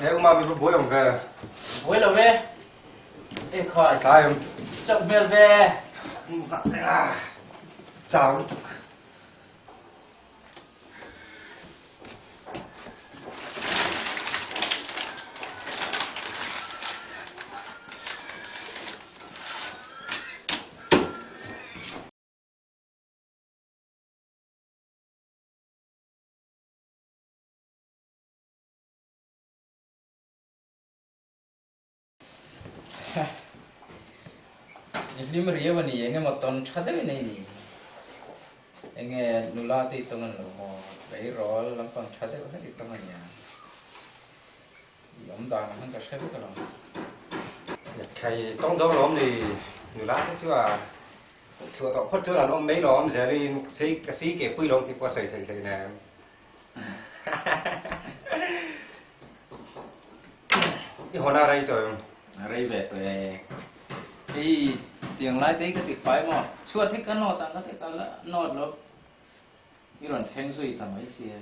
He uma mi buai awm ve. Buai lo ve. E khai. Tlai awm. Chauh hmel ve. Chau lutuk. I hlim riau a ni, eng emaw tawn tha deuh in ei ni. Enge nula te i tawng an lo maw? Tleirawl lampang tha deuh hlek i tawng a nia. I awm dan ang khan ka hre vek alawm. Thei tawng dawn lawm ni, nula te chu a chhuah tawh phawt chuan an awm mai lawm zelin ka si ke pui lawm tih pawh a sawi theih hleinem. I hawn a rei tawh em? A rei ve tawh e. Hei tiang lai te hi ka ti fai maw? Chhuat hi ka nawt ang ka ti ka la nawt lo. I rawn thleng zui ta mai sia.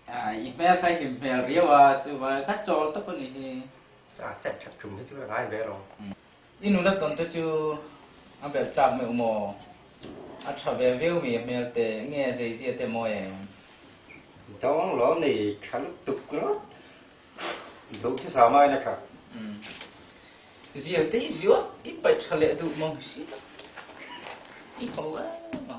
A i hmel kha i hlim hmel riau a, chuvai kha chawl tawp a nih hi. A chet that tum hi chu a ngai ve lo. I nula tawn te chu a belh tlak meuh maw? A tha ve viau mi a hmel te nge zeizia te mawi em? Dawng lo nei tha lutuk ringawt. Duh chu sa mai na tha. Zial te i ziuah i paih tha leh duh maw si tak. I ho em a.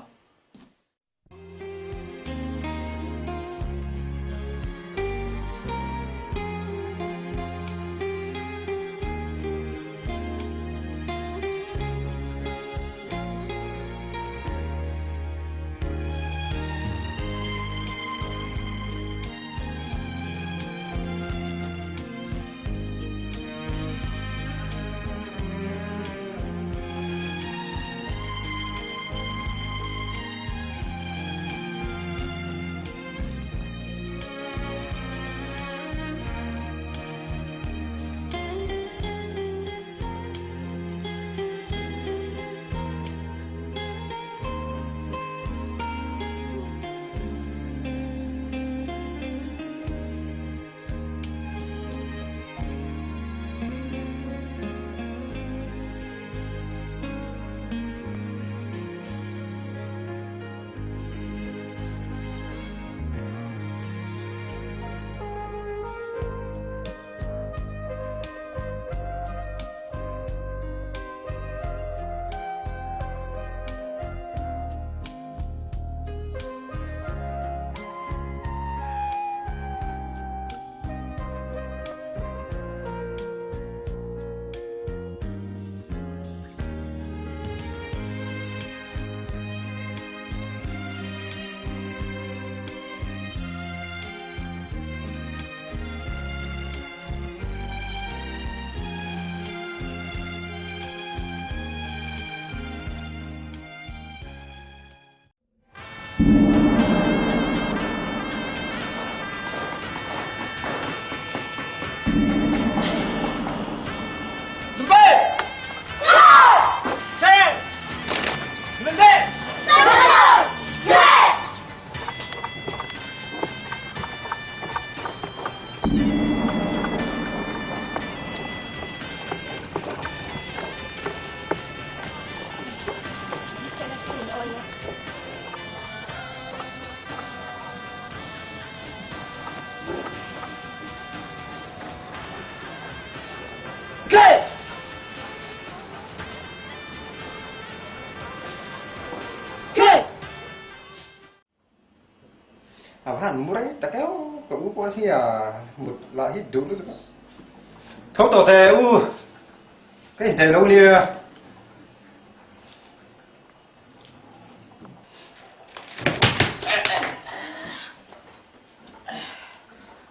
A va han mu rei tak eo ka u pawh hi a mut lah hi duh lutuk a. Tho tawh teh u, ka inthei lo nia.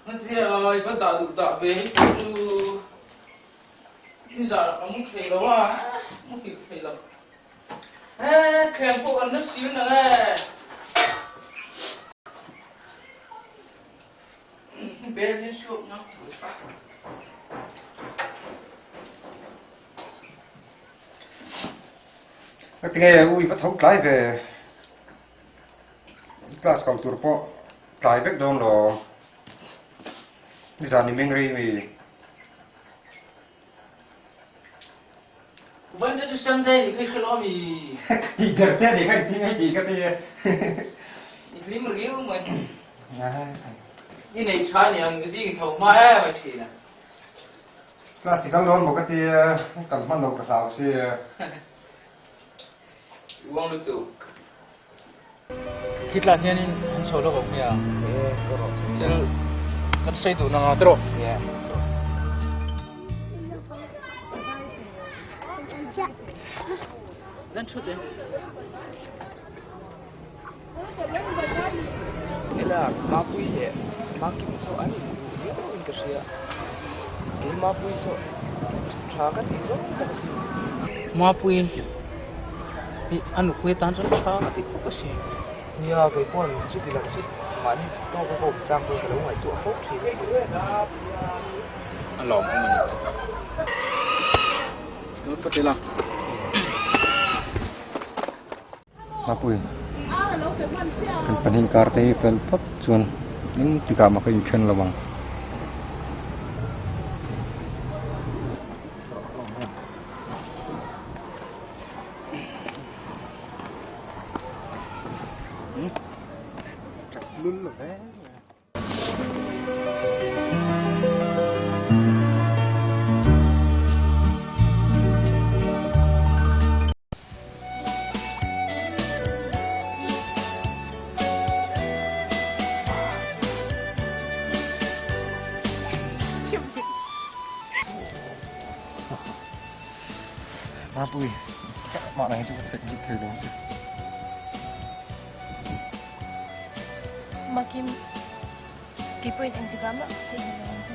Hmachhia i va dah duh dah ve hi chu i zah ka mu thei lo a, mu hil thei lo. He thleng pawh an la sil nang e. Bel hi suak ngam. Ka ti nge ui va tho tlai ve class kal tur pawh tlai vek dawn lo. Nizan i meng rei mi. Vawin chu Sunday ni kha i hre lo ami? I der che ni kha i thing hei ti ka ti e. I hlim riau mai. I nei tha niang zing i tho hma em ai thin a. Class i kal dawn maw ka ti e, kal hman lo ka hlau si e. Uang lutuk. Thitlan hianin an chho lawk awm nia. Thil kan sawi duh nanga tawh. Nan thut e. Ela Mapui leh Makim saw an induh viau in ka hria. Kei Mapui saw tha ka tih zawng tak a sin. Mapui hi a nupui atan chuan tha ka ti khawp a sin. Nia, kei pawn chuti lam chu mahni tawk a ka awm chang pawn ka lo ngaihtuah fo thin a sin. A lawmawm a ni chu. Tun patila. Mapui, kan pahnih inkar te hi fel phawt chuan eng tikah mah ka inthen lo ang. Mapui, mah na hi chu ka theih thei lo che. Makim, kei pawhin engtikah mah ka theih lo ang che.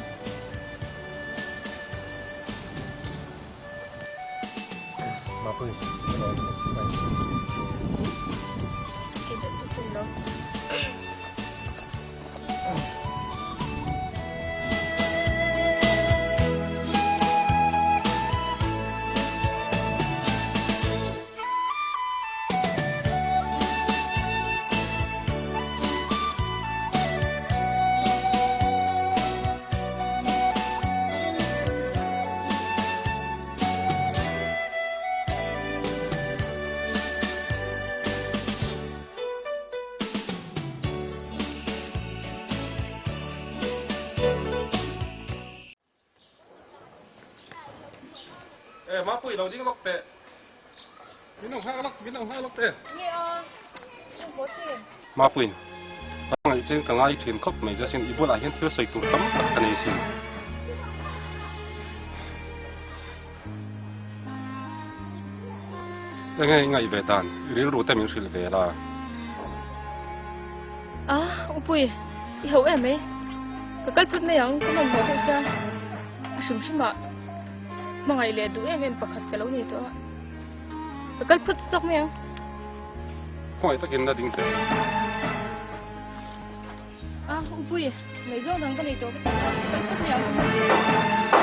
Mapui, ka lawm khawp mai. Kei pawh chu ka lawm. E Mapui lo ding lawk teh. Min lo nghak lawk, min lo nghak lawk teh. Nge a, eng pawh chi. Mapui, ka ngaih chen ka ngai thin khawp mai che sin, i bulah hian thil sawi tur tam tak ka nei sin. Enge i ngaih ve dan, i rilru te min hrilh ve la. A, Upui, i ho em mai. Ka kal phut mai ang, ka mamawh deuh sia. A hrim hrimah hmangaih leh duh em em pakhat ka lo nei tawh a. Ka kal phut chawk mai ang. Khawngaih takin la ding teh. A, Upui, ngaihzawng dang ka nei tawh ka ti a, ka kal phut mai ang ka mamawh.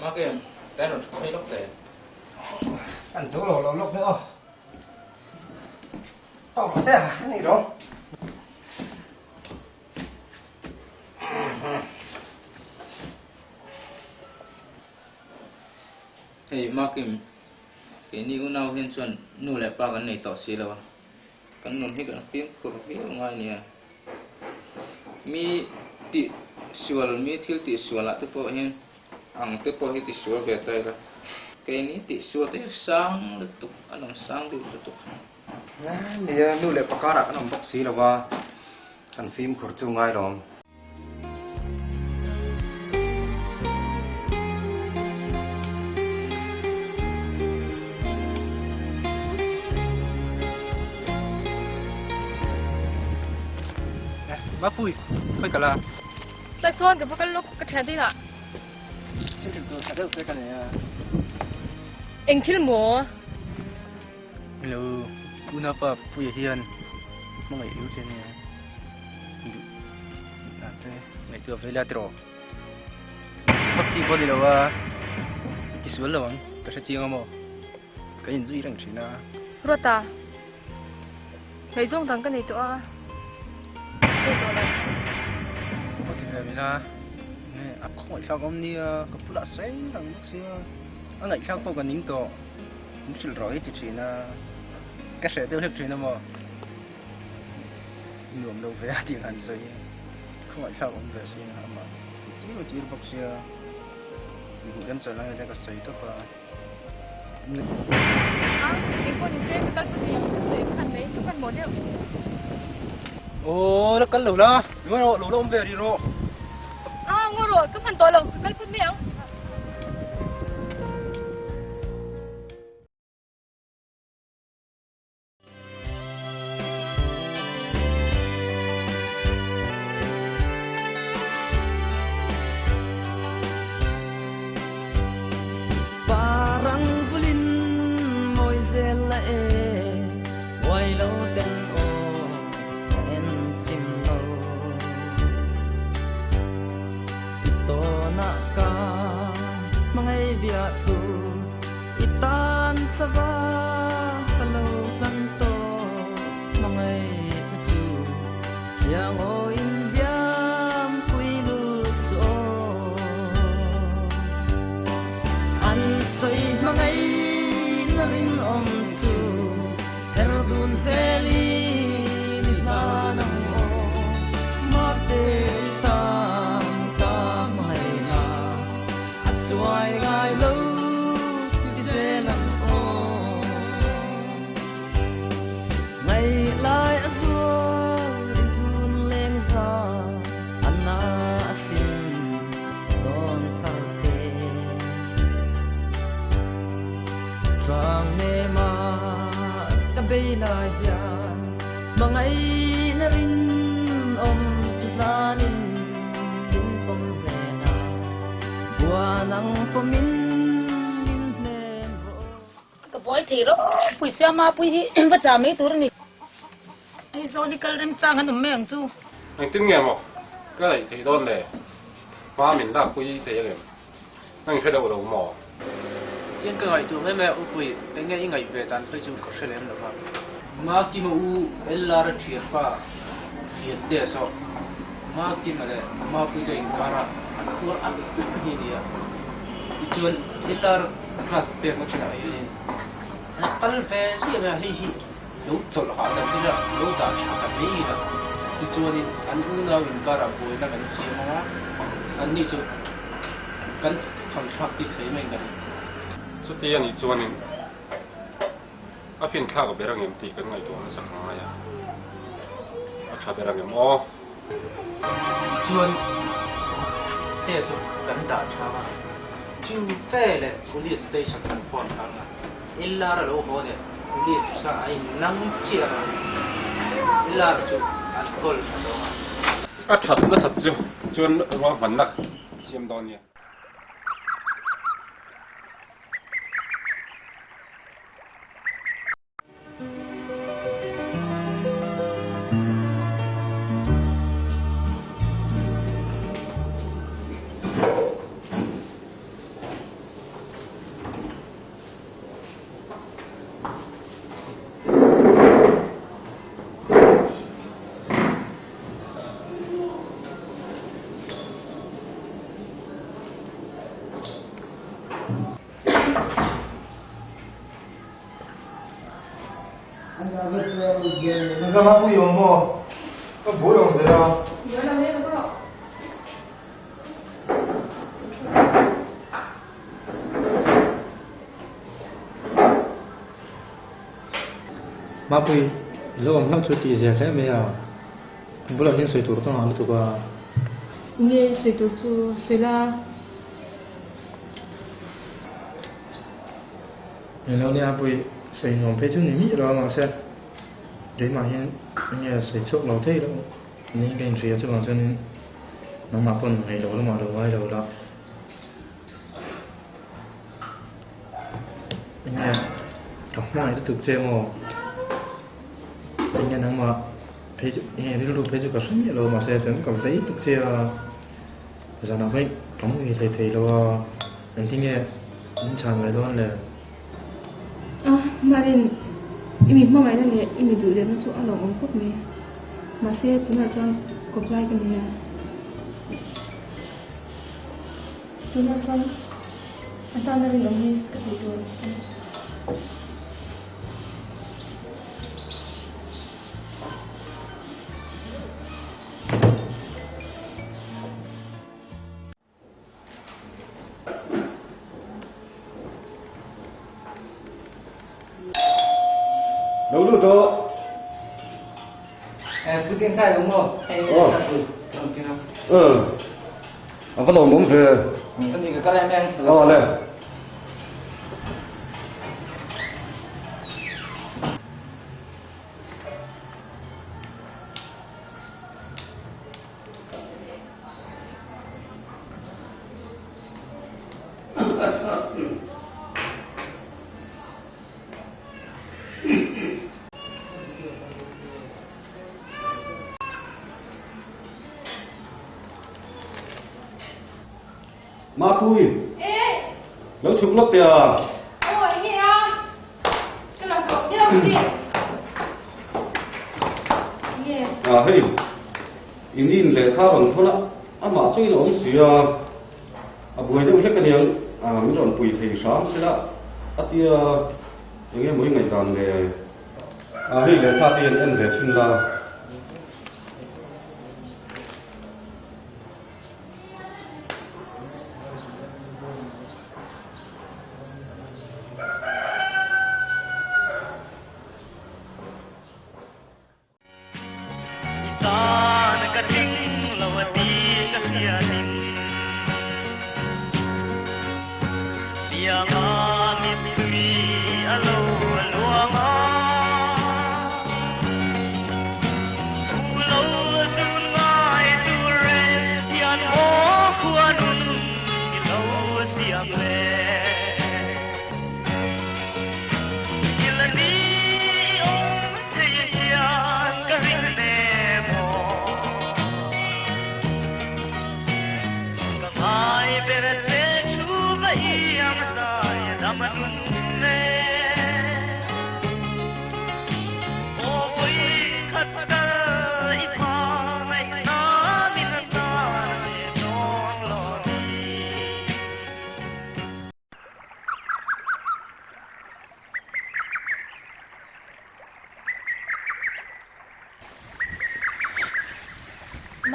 Makin, ta rawn thu phei lawk teh. An zo lo lo lawk deuh a. Tawng se a ni lo. Hei Makim, keini unau hian chuan nu leh pa kan nei tawh si lo a, kan nun hi kan fimkhur viau ngai nia. Mi tih sual, mi thil tih sual ah te pawh hian ang te pawh hi ti sual ve ta ila, keini tih sual te hi sang lutuk, a lang sang bik lutuk. Nia, nu leh pa karah kan awm bawk si lo va, kan fimkhur chu ngai lawm. Mapui, khawi kal a? Tlai sawn ka va kal lawk ka thian te inah. Thil hrilh tur tha deuh te ka nei a. Eng thil maw? Hello, unaupa Puia hian hmangaih riu che nia. Duh dan te ngaihtuah ve la tiraw? Phawt chi pawh ni lo a, ti sual lo ang, ka hre chiang a maw? Ka inzui reng thin a. Ruata, ngaihzawng dang ka nei tawh a, ka tawh lo. Aw ti ve min a, nge a khawngaihthlak awm nia, ka bulah sawi reng bawk sia, a ngaihthlak pawh ka ning tawh, min hrilh rawh hi ti thin a, ka hreh deuh hlek thin a maw? Nuam lo ve a tih han sawi, khawngaihthlak awm ve sia amah tir tir bawk sia, inhmuh rem chawlh ang ka sawi tawp a. A, engpawh ni se ka kal pawh ni ang ka sawi khan mai, ka hmanhmawh deuh. Aw, la kal lo la, ngaw rawh, lo la awm ve rih rawh. A, ngaw rawh, ka hman tawh lo, ka kal phawt mai ang. Parang vulin mawi zel la e, buai lo ten aw ka en chim lo. I tawnah ka hmangaih viah thu. I tan sava ka lo hlan tawh hmangaih na chu Hliang aw in diam pui lut chu aw. An sawi hmangaih na rinawm chu her dun zel in i hlan ang aw. Mate i tan ka hmangaih na. A chuai ngai lo ti zel ang aw. Ngaih lai a zual i zun leng za a na a sin tawn thar te. Ṭang nem ah ka bei lai hian hmangaih na rinawm chu hlan in min pawm ve na. Ka buai thei rawh pui sia mapui hi va chah mai tur a ni. Aizawl hi kal remchang an awm mai ang chu. Engtin nge maw ka neih theih dawn le? Hma min lakpui thei angem? Nang hre deuh lo maw? Tiang ka ngaihtuah mai mai a upui enge i ngaih ve dan phei chu ka hre lem lo va. Makima u Ellara thianpa Liante saw Makima leh Mapuite inkara an uar at at hi a ni a. Tichuan Ellara class pekna thinah hianin an kal ve ziah mai a, hei hi lo chawlh hahdam ila lo dah tha ta mai ila. Tichuanin an unau inkarah buaina kan siam ang a, anni chu kan thawnthlak ti thei mai ka ring. Chuti a nih chuanin a finthlak ber angem tih kan ngaihtuah nasa ngai a, a tha ber angem aw. Chuan te chu kan dah tha a, chu fe leh police station kan phone thang a, Illar a lo haw nen police kha a innang chiah a, Illar chu an kawl tha dawng a. A that nasat chu chuan ruahmanna siam dawn nia. Mapui, i lo awm hlauh chu tih zia hle mai a, bulah hian sawi tur ka nghah lutuk a. Nge sawi tur chu sawi la. Ni lo nia pui, sawi nuam phei chu ni miah lo a mahse keimah hian enge sawi chhuak lo thei lo. Niin ka inhria chuvang chuanin nangmah pawn ngaih loh lamah lo ngai lo la. Enge ka hmangaih lutuk che maw? Enge nangmah phei chu enge rilru phei chu ka hre miah lo mahse chuan ka vei tuk che a, zanah pawhin ka mu hlei thei lo a, engtin nge min chhan ve dawn le? A, Marin, i mi hmangaihna leh i mi duhletna chu a lawmawm khawp mai. Mahse tunah chuan kawplai ka nei a. Tunah chuan a tana rinawm hi ka tih tur a ni. Lo lut rawh. Putin sai lo maw? Aw. A va lawmawm ve. Ani ka kal em em. Aw le. Mapui. Lo chhuk lawk teh a. Aw enge a? Ka la hlawk deuh chi. Enge? A hei. In in lehkha rawn thawn a, amah chu in awm si a, a buai deuh hlek aniang, min rawn pui thei hram sela a tia eng emaw i ngaihdan le? A hei lehkha te hian en ve chhin la.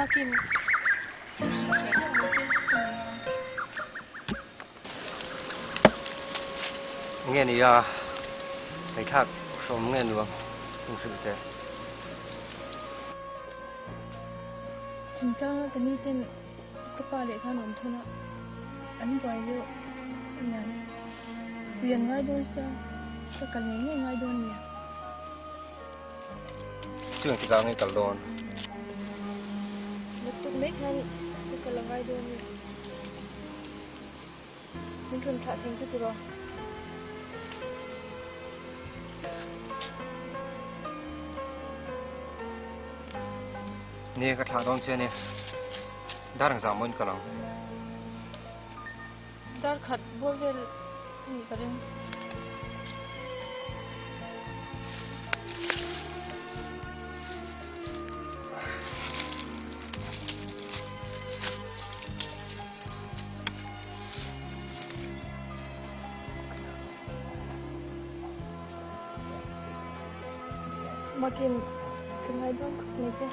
Makin thil hrilh hreh deuh mai che ka nei a. Nge ni a, ngaihthlak hrawm nge nuam in hrilh che. Thingtlanga ka ni ten ka pa leh khan rawn thun a, an buai deuh aniang. Pui an ngai dawn sia, ka kal ngei ngei ngai dawn nia. Chu engtik ah nge kal dawn? Naktuk mai khan ka kal a ngai dawn nia. Min rawn thlah theng chu tiraw? Nia ka thlah dawn che ania. Dar engzah mawiin kal ang? Dar khat bawr vel a nih ka ring. Makin ka ngai dawn khawp mai che.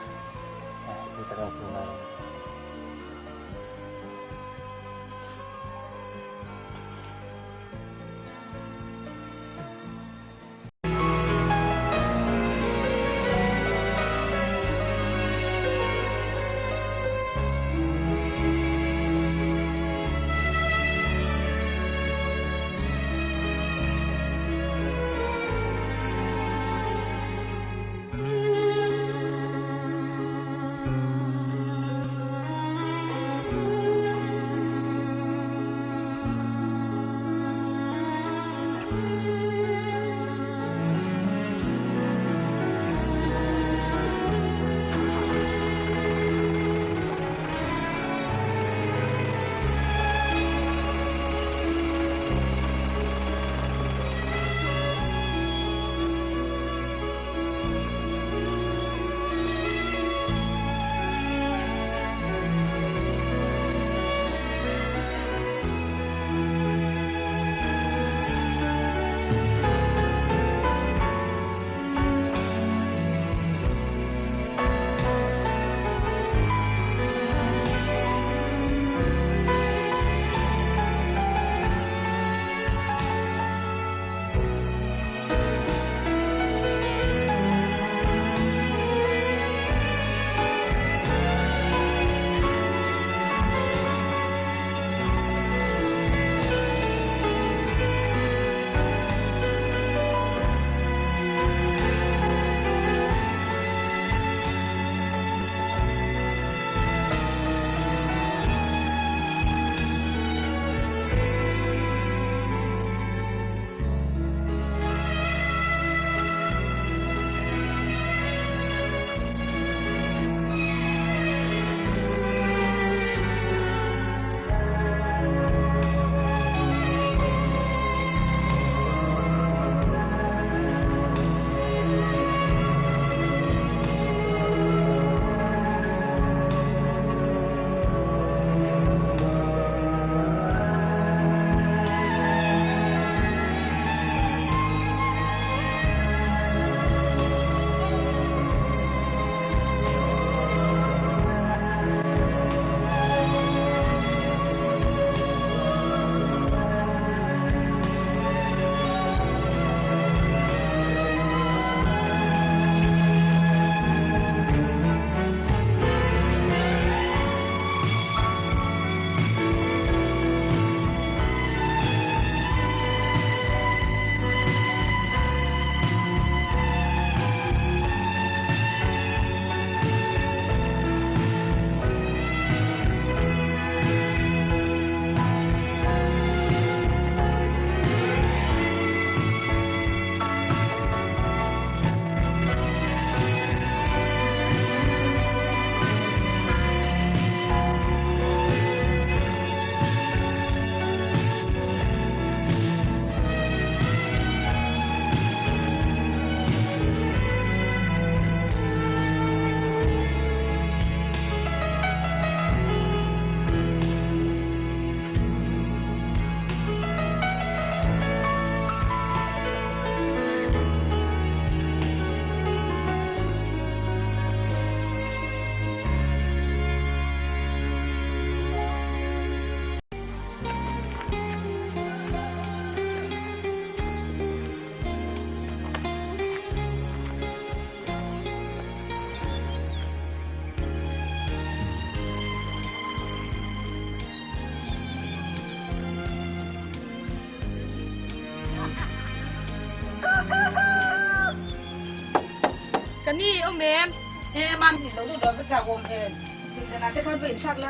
Chhani awm em? E mam ni lo lut lo va chak awm em? Pindanah te khan va inthlak la.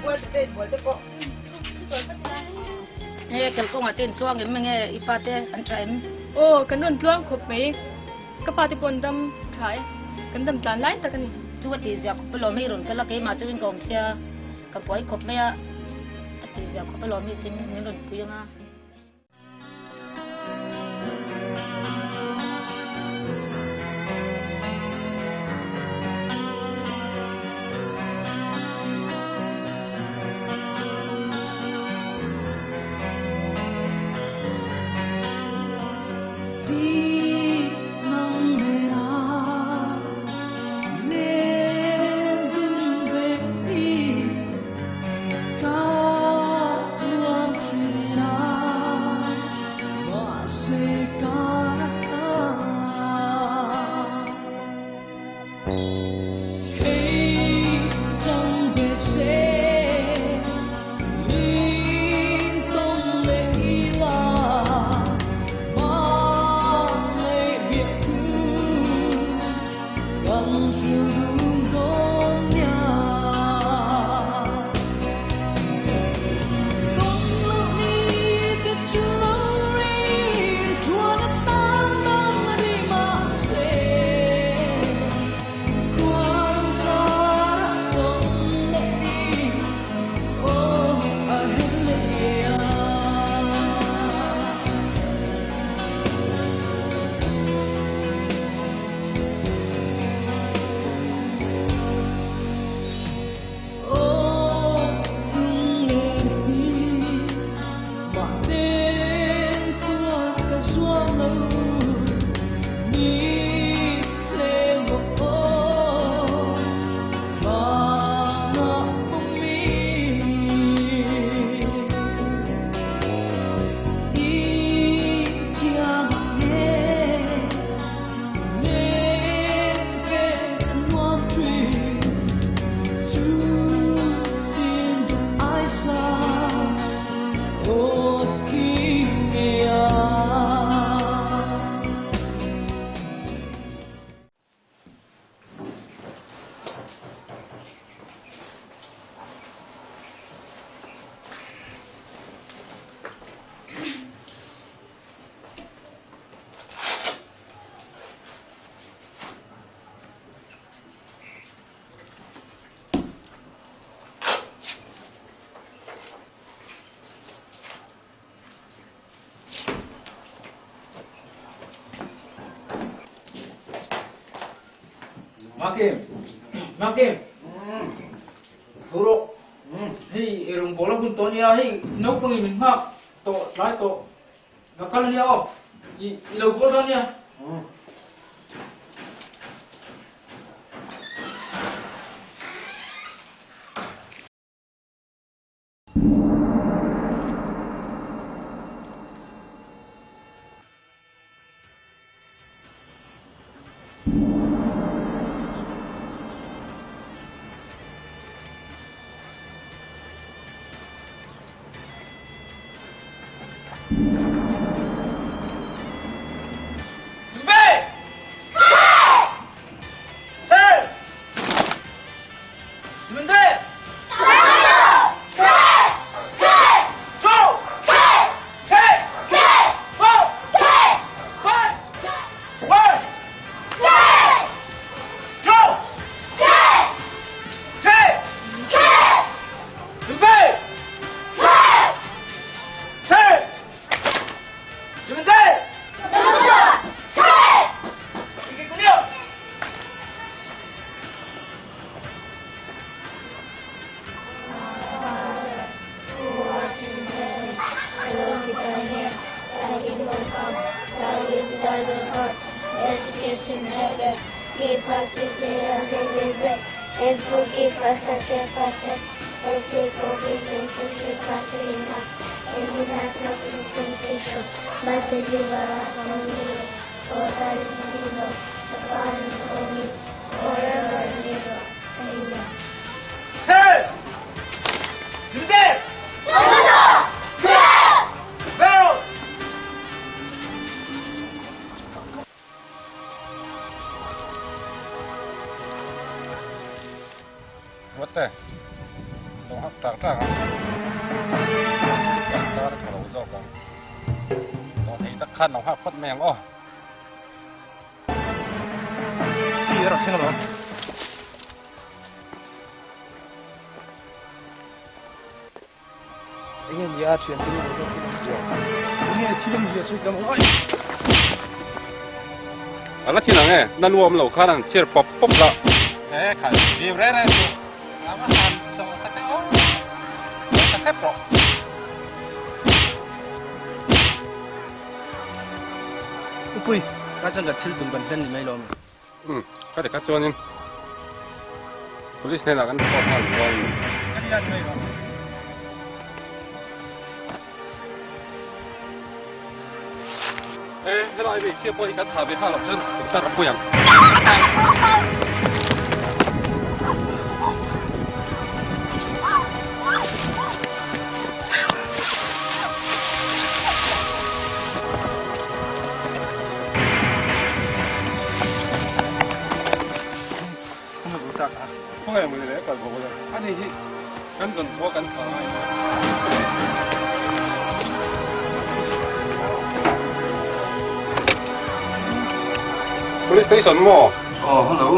Bual te te inbual te pawh. E kalkawngah te intluang em enge i pa te an tha em? Aw kan rawn tluang khawp mai. Ka pa te pawh an dam tha e. Kan dam tlan lai tak a ni. Chu a tihzia khawp alawm hei rawn kal a keimah chuin ka awm sia ka buai khawp mai a. A tihzia khawp alawm hei tin min rawn pui ang a. Makim, Makim, Thuro, hei i rawn bawl a hun tawh ania, hei naupangin min nghak tawh tlai tawh, ka kal ania aw, i lo bawl dawn ania. Ruatte, lo nghak tak tak ang. Kan tar tha lo zawk ang. Dawhthei tak khan lo nghak phawt mai ang aw. Hi a rak thleng alawm. Enge nia thian te nen hian thil awmzia? Enge thil awmzia sawi tam ang ai. A la thin ang e, na nuam lo khan an chhiar pawp pawp la. E khai, bim reng reng chu a va han chawh tak e aw, ta hrep rawh. Upui, ka chuan ka thil tum kan hlen ni mai lawm. Umm, ka ti kha chuanin Police hnenah kan report nghal chuan. Ka ni a ni mai lawm. E, helai hmeichhia pawh hi kan thah ve nghal loh chuan kum tan a pui ang. Khawngaih mawni leh kal bawk ula. Ani hi kan zawn khua kan thah ngai maw? Police station maw? Aw, hello.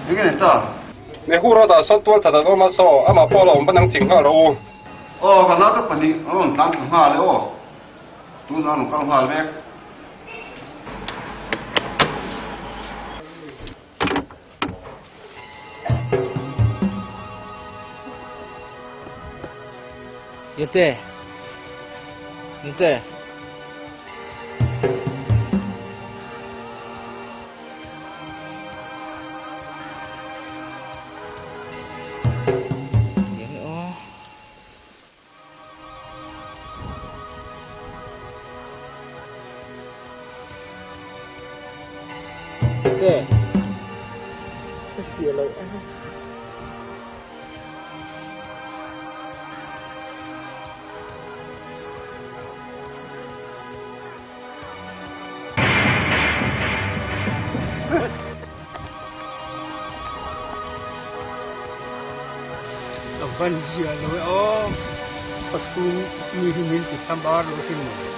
Enge ni ta? Nehu road ah sawn tual that an awm a saw, amah pawh la awm va nang ching nghal rawh u. Aw, ka naute pahnih an rawn tlan thla nghal e aw. Tunah an rawn kal nghal mek. Nute. Nute. Te, ka hria lo a. Ka van zia lo e aw, pathum mi hi min ti thlam ar lo hrim maw.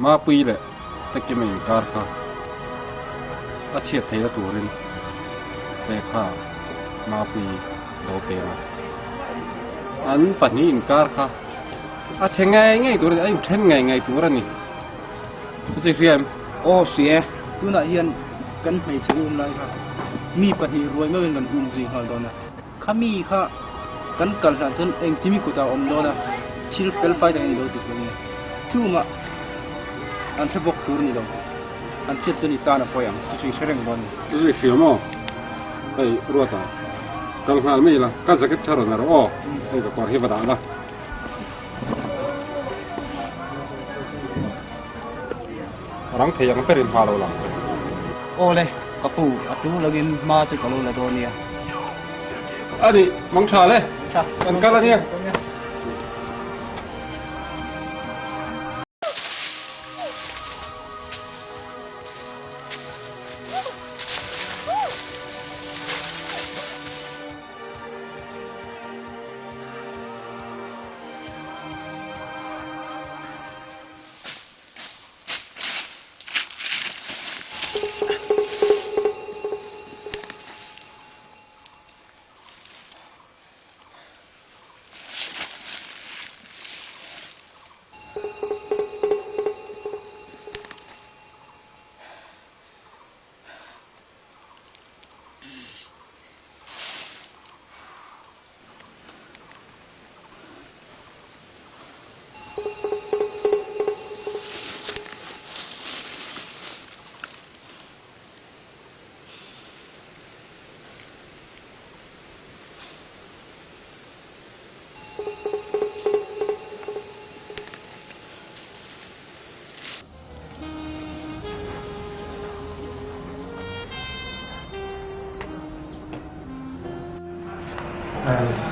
Mapui leh Tekima inkar kha a chhiat theihna turin lehkha Mapui lo peng a. An pahnih inkar kha a chhe ngei ngei tur a ni, a inthen ngei ngei tur a ni. Chu chu i hria em? Aw hria e, tunah hian kan hmeichhe um lai kha mi pahnih ruai meuhin kan um zui nghal dawn a. Kha mi kha kan kal hlan chuan engkim i kutah a awm dawn a, thil fel fai tak in i lo ti tur a ni. Tumah an hre bawk tur a ni lo, an hriat chuan i tan a pawi ang, chu chu i hre reng dawn a ni. Chu chu i hria maw? Hei Ruata, kal nghal mai ila, ka jacket tha rawn a rawh aw, hei ka kawr hi va dah la. Rang thei ang berin hma lo lang che. Aw le, ka pu, a tu lovin hma chu ka lo la dawn nia. A nih, mang tha le, kan kal a nia.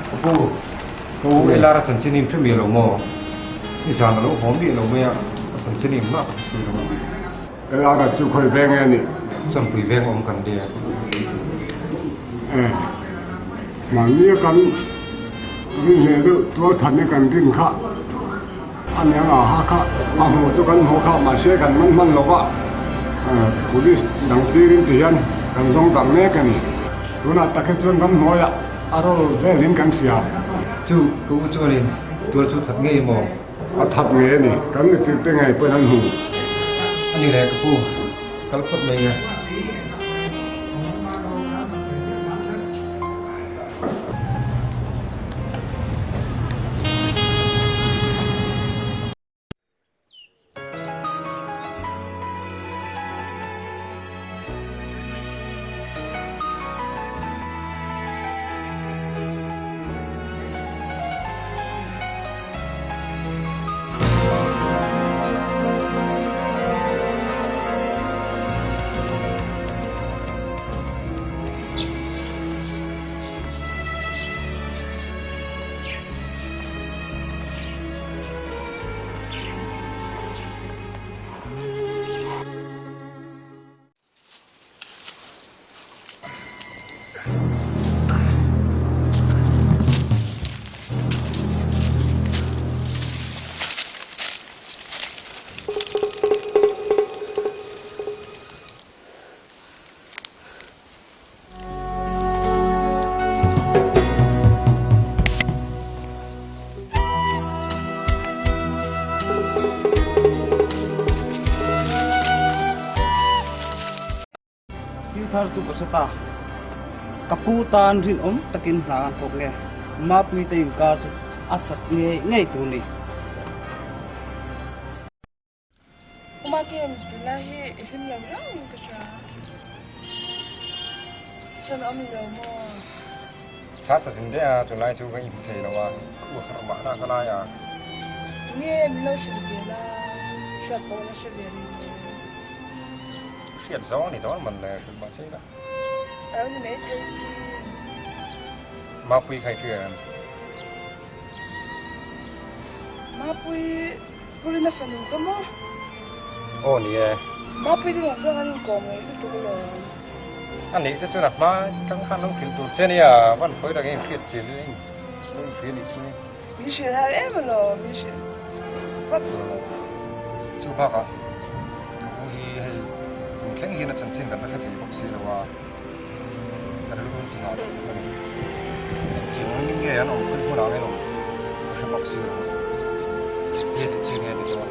Ka pu, ka u Elara chanchin in hre miah lo maw? Nizan a lo haw miah lo mai a, a chanchin in mah ka hre si lo a. Elara chu khawi veng nge ni? Champui veng awm kan nia. E, mahni a kan rinhleh deuh tual that ni kan rin kha a nia nga ha kha a hmuh chu kan hmuh kha mahse kan man hman lo va, police dang tirin ti hian kan zawng darh mek a ni. Tunah tak hi chuan ramhnuaiah a rawl velin kan hria. Chu ka u chuanin tual chu that ngei maw? A that ngei a ni. Kan mitir te ngei pawhin an hmu. A ni le ka pu, kal phawt mai nge. Thil thar chu ka hre ta. Ka pu tan rinawm takin hna an thawk nge? Mapuite inkar chu a chat ngei ngei tur ni. Uma kem tunlai hi i hlim lo riau in ka hria. Chhan awm lo maw? Chha sa zin daih a, tunlai chu ka inhmu thei lo a, ka u harh mahna ka lai a. Nge min lo hrilh ve la, hriat pawh la hre ve rih lo. Hriat zawng a ni dawn man le, hrilh mah che ila. A lo ni mai thei sin. Mapui kha i hria em? Mapui Purina fanu ka maw? Aw ni e. Mapui te nen chuan an inkawm ngei lutuk alawm. A nih te chuan a hma tang khan lo hrilh tur che nia, van khawi tak in hriat chin in lo inhria nih chu. Min hrilh har em alawm, min hrilh vat alawm. Chu bakah ka u hi hei kum thleng hian a chanchin kan la hre thei bawk si lo a, ka rilru ti nghah tak tak a ni. Engtiang angin nge an awm pui hmunah nge an awm ka hre bawk si lo a, nge tih chi nge ni dawn.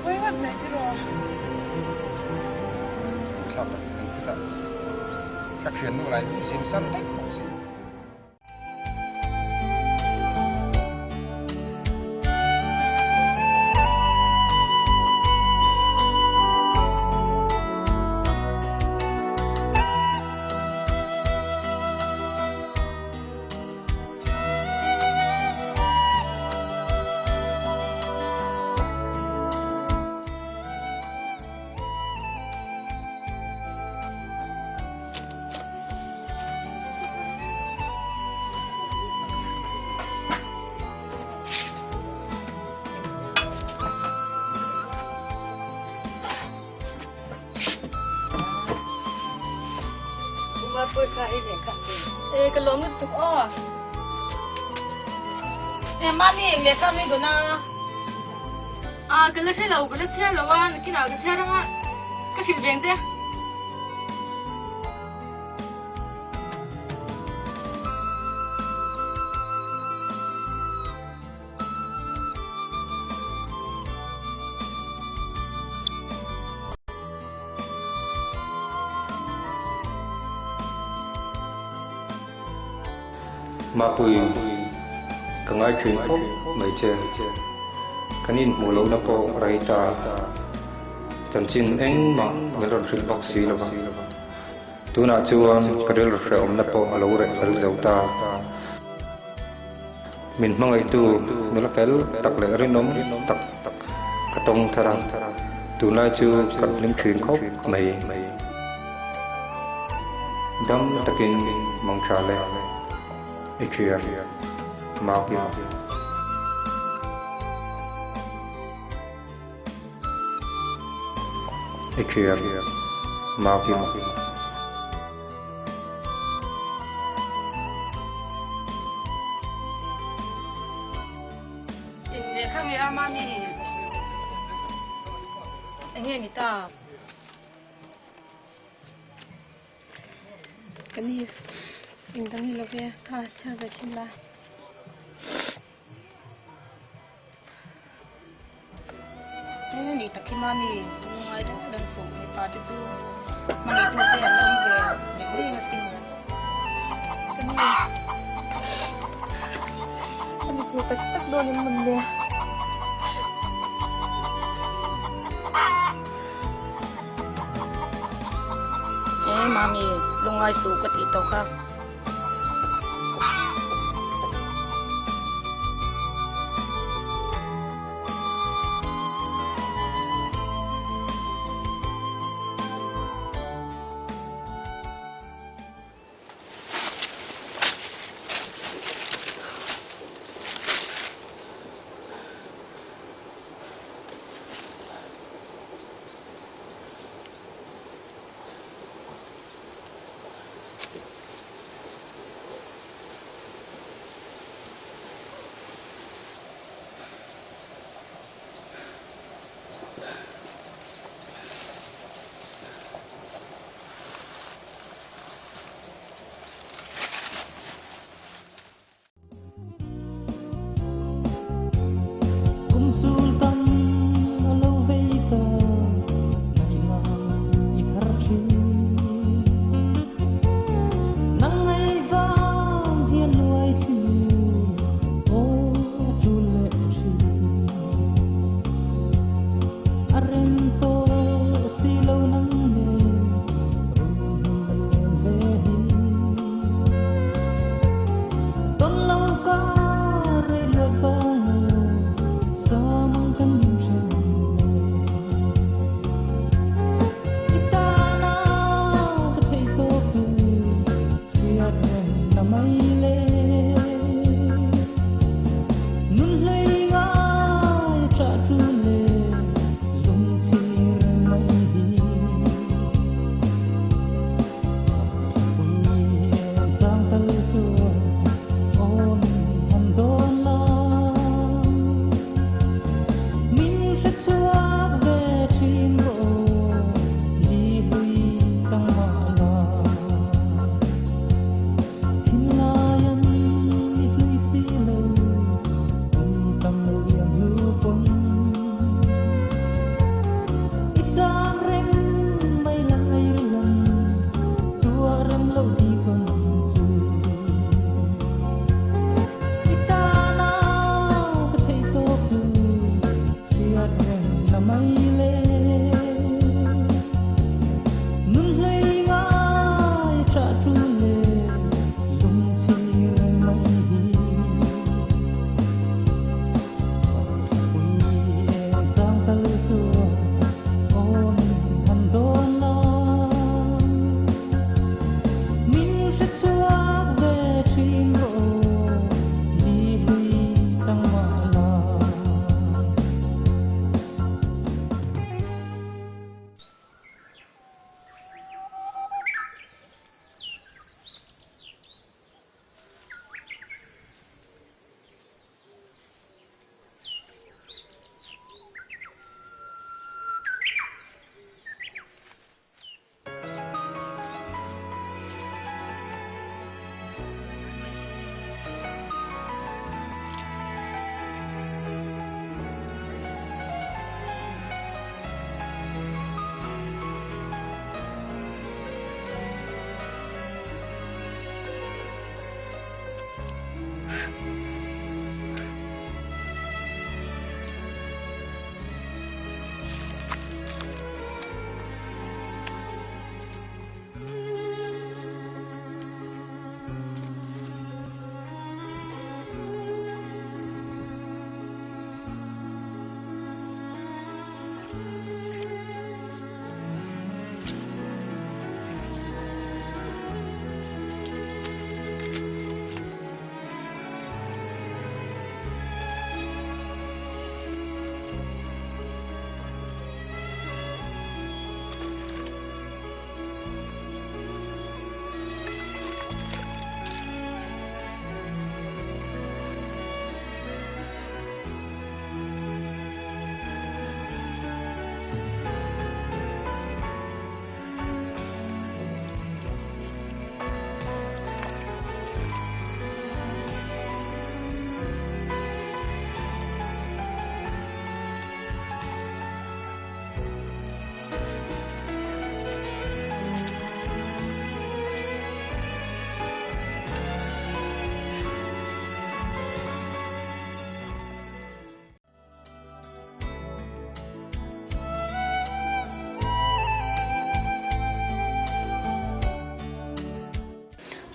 Pawi ngawt mai tiraw? Thlak tak ang khutah ka thiannu lai min zin san daih bawk si. E ka lawm lutuk aw. E mami lehkha mi dawna. A ka la hre lo ka la chhiar lo a nakinah ka chhiar anga ka hrilh veng che. Mapui, ka ngai thin khawp mai che. Kan inhmuh lohna pawh rei ta. Chanchin engmah min rawn hrilh bawk si lo va. Tunah chuan ka rilru hrehawmna pawh a lo reh fel zo ta. Min hmangaihtu nula fel tak leh rinawm tak ka tawng thar a, tunlai chu kan hlim thin khawp mai. Dam takin mang tha le. I thian Makim. I thian Makim. Inneih kha nge a mami? Enge ni ta? Ka ni engdang ni love kha chhiar ve thin la. Chu ni tak hi mami chu ngai reng reng suh mipa te chu hmangaih tu te an la awm ve leh reng asin. Ka ni ka ni thei tak tak dawn em mawn le. E mami lungngai suh ka tih tawh kha.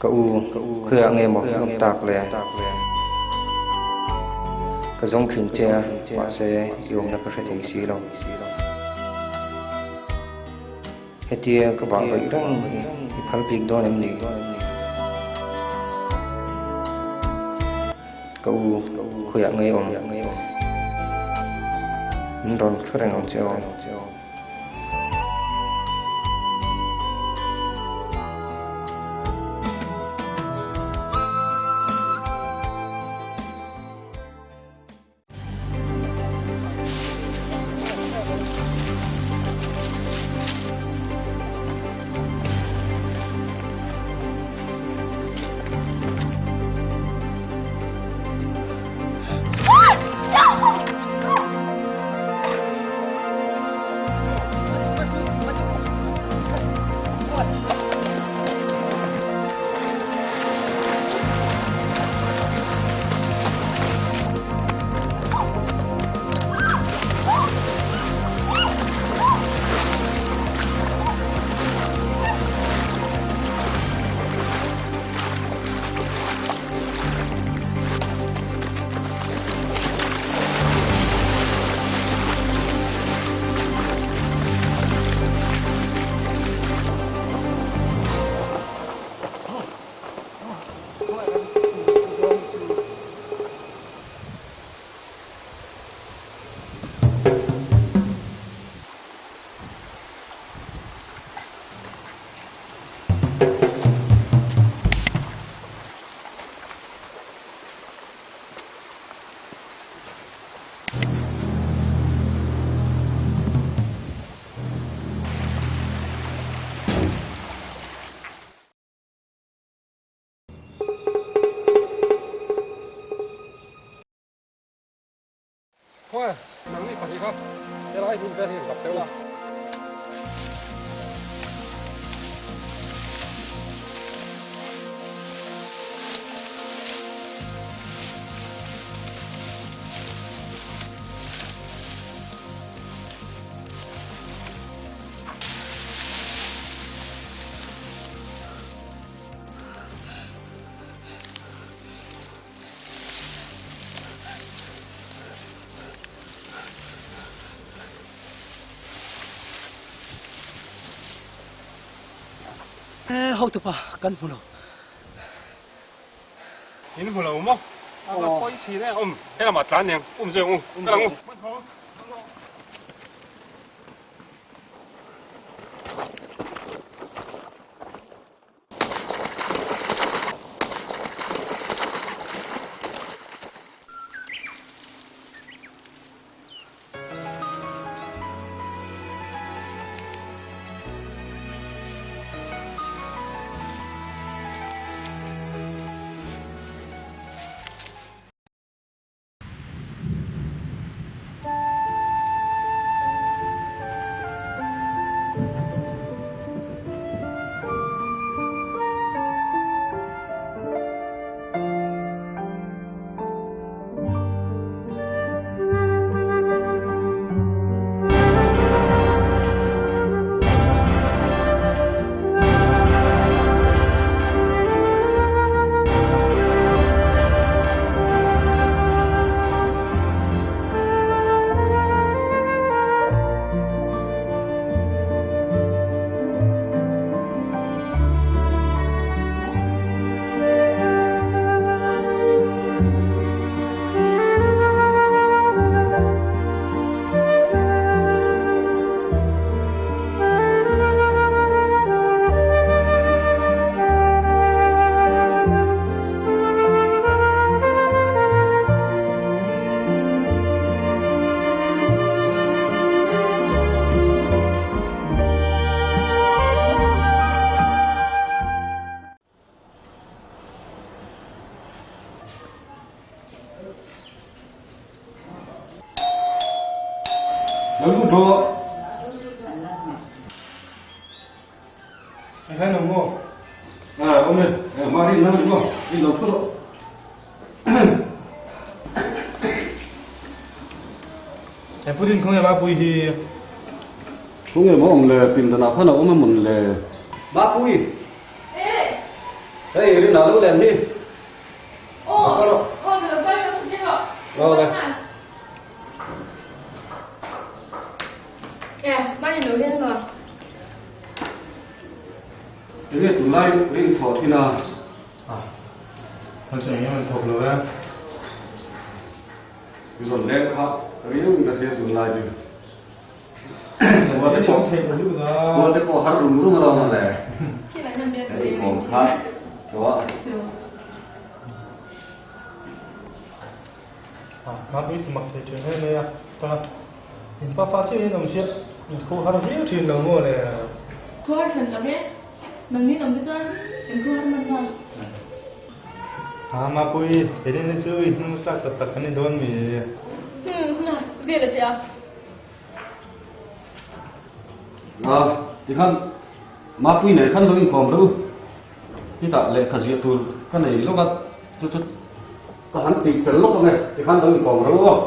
Ka u, khawiah nge maw i awm tak le? Ka zawng thin che a, mahse i awmna ka hre thei si lo. Hetia ka vah vaih reng hi i phal bik dawn em ni? Ka u, khawiah nge i awm? Min rawn hre reng ang che aw. Khawi, nangni pahnih kha helai hmun vel hi in zak deuh la. Hotupa kan hmu lo. In hmu lo maw? A va pawi thin e. Um, helamah tlan eng um zui ang u. Kal ang u. Lo lut rawh. Engkai lo maw? Ah, awm e. Mari nang ni maw? I lo thu rawh. He putin khawnge Mapui hi? Khawnge maw awm le? Pindanah khan a awm a mawn le? Mapui! Eh! Hei rin a lo len hi. Aw, aw, lo kal lo chu rawh. Aw le. E, mani lo len lo. Enge tunlai rin thawh thin a? Ah, thil chu eng emaw thawk lo e. I rawn leng kha riau in ka hria tunlai chu. Huan te pawh theih lo lutuk a. Huan te pawh har rum rum alawm le. Hei kawm kha tawh. Ah, mah pui mak thei thin em mai a. Ta in pa pa chiah in awm chiah in khaw har viau thin lo maw le. Khaw har hran lo e. Nangni awm te chuan in khaw har man nghal. Ah, mah pui, he rin hi chu i hnung tlak tak tak kan ni dawn mi. Hmm, vel a che a. A, tikhan Mapui nen khan lo inkawm ru. Chutah lehkha ziah tur ka nei lawk a, chu chu ka han tih fel lawk ang e, tikhan lo inkawm ru aw.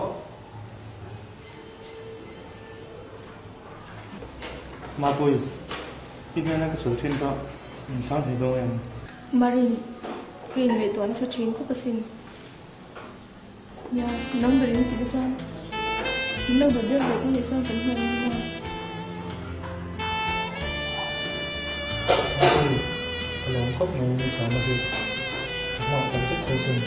Mapui, i hnena ka sawi thin kha min chhang thei dawn em? Marin, ka inngaihtuah nasa thin khawp asin. Nia, number in tih te chuan min lo dawt deuh leh te nih chuan kan hmuh ang maw? Ui, ka lawm khawp mai ni chhana chu ka hmuh tak zet che sin.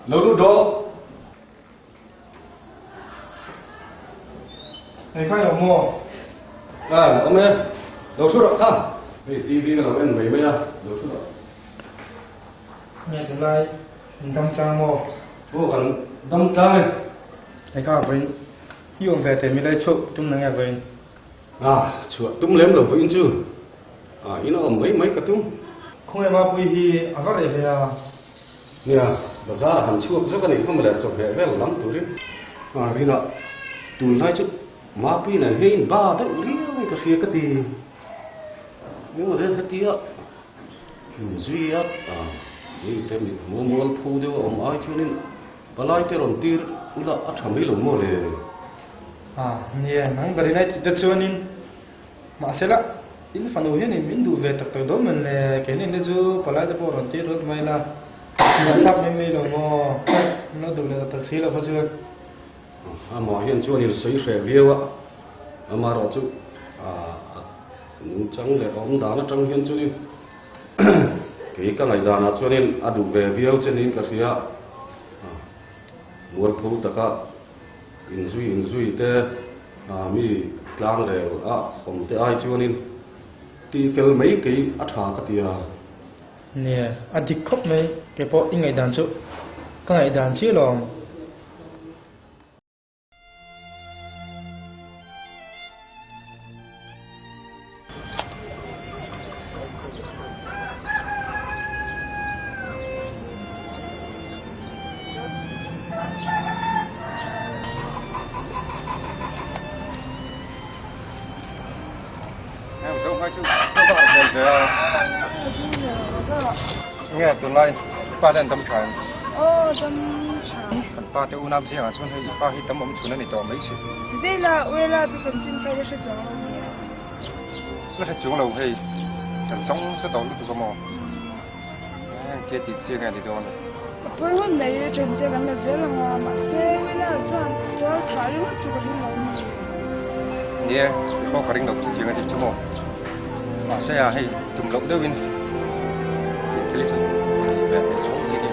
Lo lut rawh. Hei kha i awm maw? A, awm e. Lo thu rawh kha. Hei TV ka lo en mai mai a, lo thu rawh. Nge tunlai in dam tlang maw? Aw kan dam tlang e. Hei kha vawiin i awm ve teh milai chhuah tum na nge vawiin? A, chhuah tum lem lo vawiin chu. A, in a awm mai mai ka tum. Khawngaih Mapui hi a va reh ve a. Nia, bazar a han chhuak zawk a nih kha mawle, chawhmeh vel lam turin. A rinah tunlai chu Mapui nen hian in ba deuh riau in ka hria ka ti. Engemaw zel hetia inzui a, mi te mit hmuh mual phu deuh a awm ai chuanin palai te rawn tir ula a tha mai lo maw le? A, nia, nang berin ai tih te chuanin Mahsela, in fanu hianin min duh ve tak tak dawn men le, keini te chu palai te pawh rawn tir rawt mai la, hnial thlak mai mai lo maw, min lo duh leh tak tak si lo kha chuan. Amah hian chuan in sawi hreh viau a, amaherawh chu a nungchang leh a awm dan atang hian chuanin kei ka ngaihdanah chuanin a duh ve viau che niin ka hria a, mualpho taka inzui inzui te mi tlang rel a awm te ai chuanin tih fel mai kei a tha ka ti a. Nia, a dik khawp mai, kei pawh i ngaihdan chu ka ngaihdan chiah lo ang. Nge tunlai pa te an dam tha em? Aw dam tha. Kan pa te unau zingah chuan hei pa hi tam awm chhun a ni tawh mai si. Zela Uela te chanchin kha i la hre chuang lo nia. La hre chuang lo hei kan zawng za tawh lutuk a maw? Engtia tih chiang nge ni dawn a? A pawi hun mai e, ṭhiante kan la zel ang a, mahse Willa chuan tual thah ringawt chu ka ring lo a ni. Nia, i pawh ka ring lo chu chiang a ti chu maw? Mahse a hei tum loh deuhin tih thil chu thei ve thei chho tih a ni.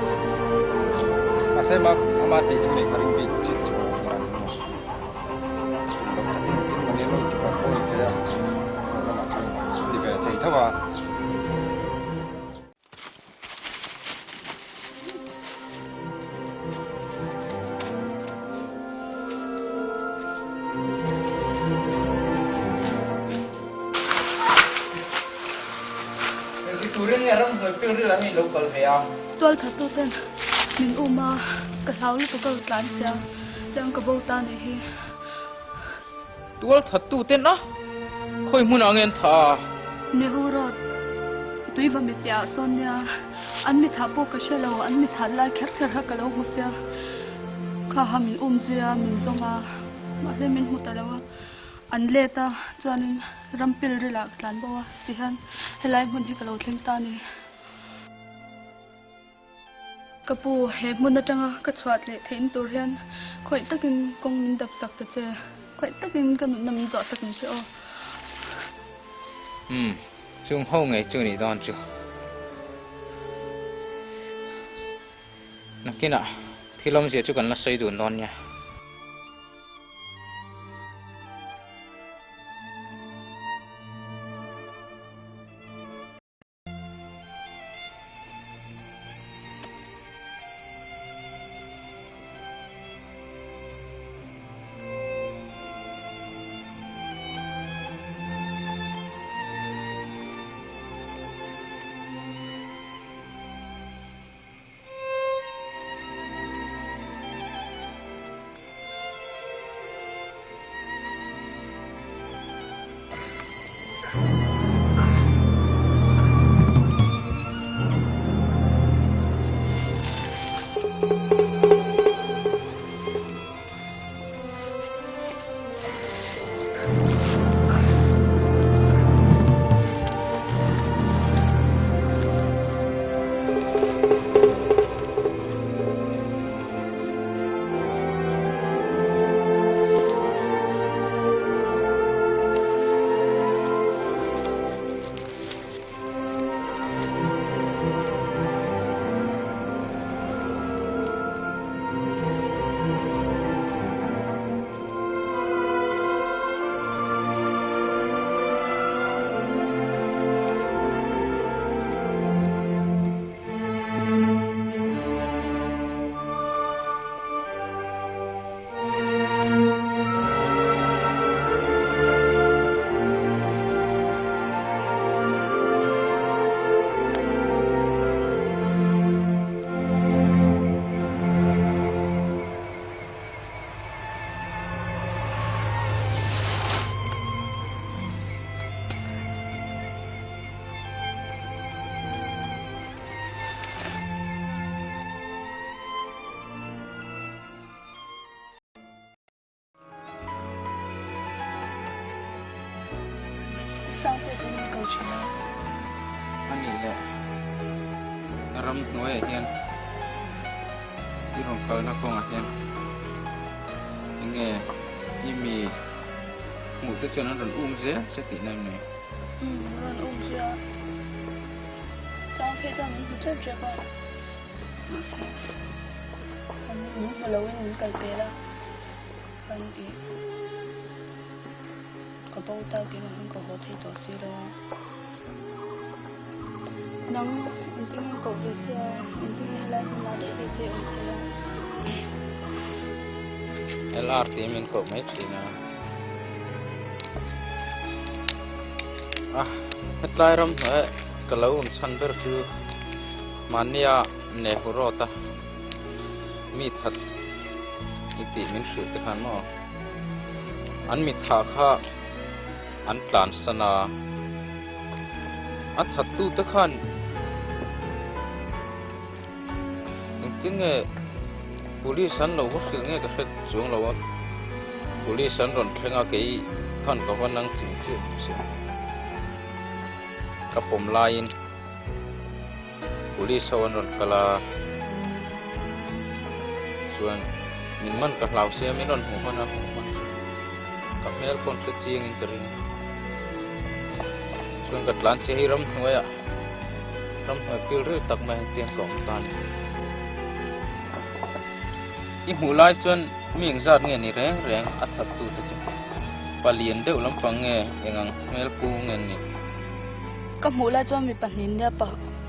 Mahse ama tih chu nih ka ring bik chiah chu a ni maw? Tual thattu ten min um a, ka hlau lutuk a tlan sia, tiang ka bo ta nih hi. Tual thattu ten a, khawi hmunah nge an thah a? Nehu Road, Tuiva mi piahah sawn nia, an mi thah pawh ka hre lo, an mi that lai kher kher kha ka lo hmu sia. Kha ha min um zui a, min zawng a, mahse min hmu ta lo a, an let a, chuanin ram pil rilah ka tlan bo a, tihian helai hmun hi ka lo thleng ta a ni. Ka pu, he hmun atanga ka chhuah leh theihna tur hian khawih takin kawng min dap sak ta che. Khawih takin ka nunna min zuah sak ang che aw. Umm, chung ho ngei chu nih dawn chu. Nakinah thil awmzia chu kan la sawi dun dawn nia. Sangte chu min ko thin a. A nih leh ram hnuaiah hian i rawn kalna kawngah hian enge i mi hmuh te chuan an rawn um zel che tihna em ni? Umm rawn um zia. Sangte chuan min hmu tep tep a. Mahse an min hmu loin min kal pel a. Kan tih ka bo takin hun ka haw thei tawh si lo a. Nang engtin nge koh ve che a, engtin nge helai hmunah daih daih che awm thei a. LR tiin min koh mai thin a. Ah, hetlai ram hnuaia ka lo awm chhan ber chu mahnia Nehu Road a mi that i tih min hrilh te khan maw an mi thah kha an tlan san a a that tu te khan engtin nge police an lo va hrilh nge ka hre chuang lo a police an rawn thleng a kei khan ka va nang ching chiah chiah ka pawm laiin. Police ho an rawn kal a, chuan min man ka hlau sia min rawn hmuh hman a hmuh hman chu ka hmel pawh an hre chiang in ka ring chuan ka tlan che hi ramhnuai ah ramhnuai fil ril tak mai hian ka awm ta a ni. I hmuh lai chuan mi engzat nge ni reng reng a that tu te chu palian deuh lampang nge engang hmel pu nge ni. Ka hmuh lai chuan mi pahnih nia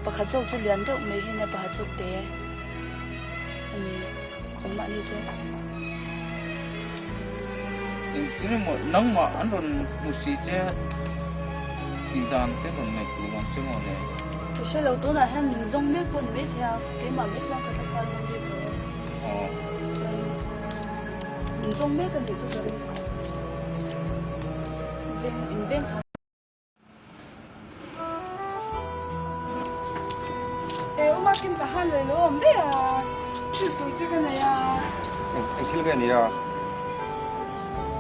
pakhat zawk chu lian deuh mai hi nia pakhat zawk te a ni anmahni chu. Engtin emaw nangmah an rawn hmu si che tih dan te rawn ngaihtuah ang che maw le? Ka hre lo, tunah hian min zawng mek pawh ni maithei a, keimah mai chuan ka hre kha zawng bik lo a. Chuan min zawng mek a nih chu ka ring. Veng inveng tha. E uma kim ka han lei lo awm daih a, thil tur che ka nei a. Eng eng thil nge nia?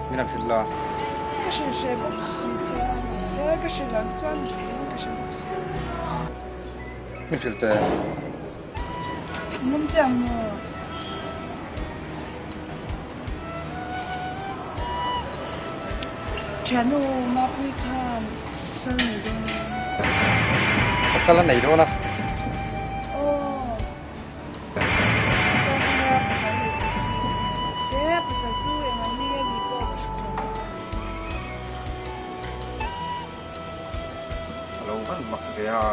Min han hrilh la. Ka hrilh hreh bawk si che a, mahse ka hrilh ang chuan in ka hre bawk si a. Min hrilh teh. In awm chiang maw? Thiannu Mapui khan pasal a nei dawn a. Pasal a nei dawn a? Aw. Chuan enge pasal nei tur chu? Mahse pasal chu engah nge ni pawh ka hre thei lo. A lo van mak ve a.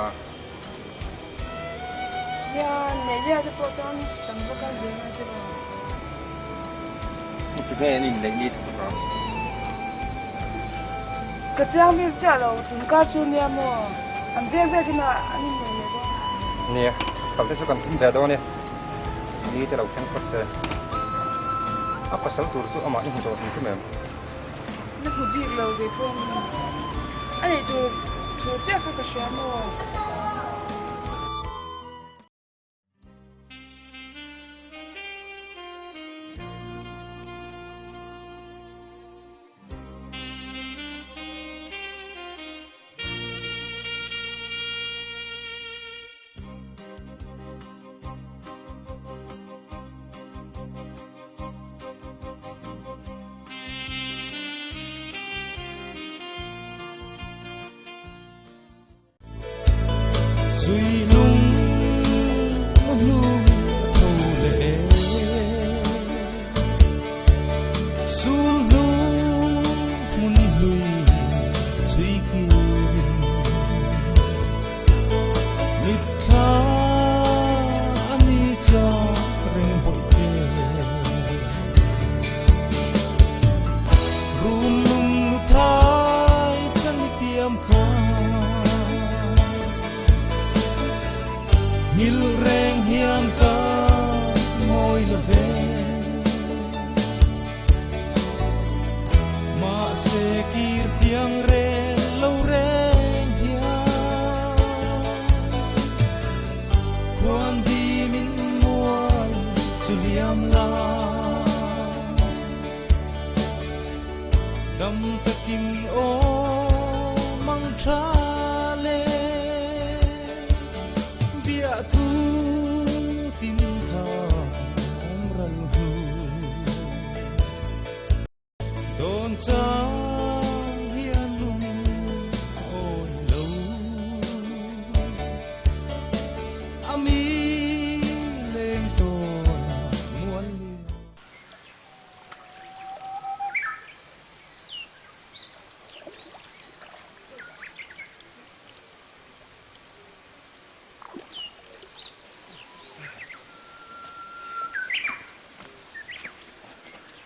Nia, neih te pawh chuan tam vak a zir ngai che lo. Ti nge an inneih ni thawk ang? Ka chiang bik chiah lo, tun kar chu nia maw? An vek vek in an inneih leh dawn a. Nia, kal te chu kan tum ve dawn e. Ni te lo thleng phawt se. A pasal tur chu amah i hmu tawh hrim hrim em? Na hmu bik lo kei pawh ni. A neih tur thu chiah kha ka hria maw?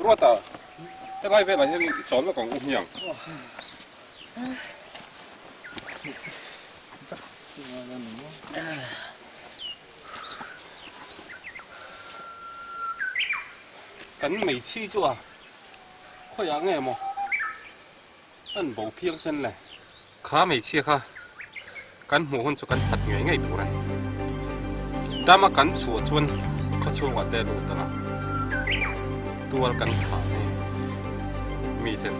Ruata, helai velah hian i chawl lawk ang u hmiang. Kan meichhi chu a khawiah nge maw an bo phiang sen le. Kha hmeichhia kha kan hmuh hun chu kan that ngei ngei tur a ni. Dama kan chhuah chuan khaw chhungah te lut ang a, tual kan thah ngei miten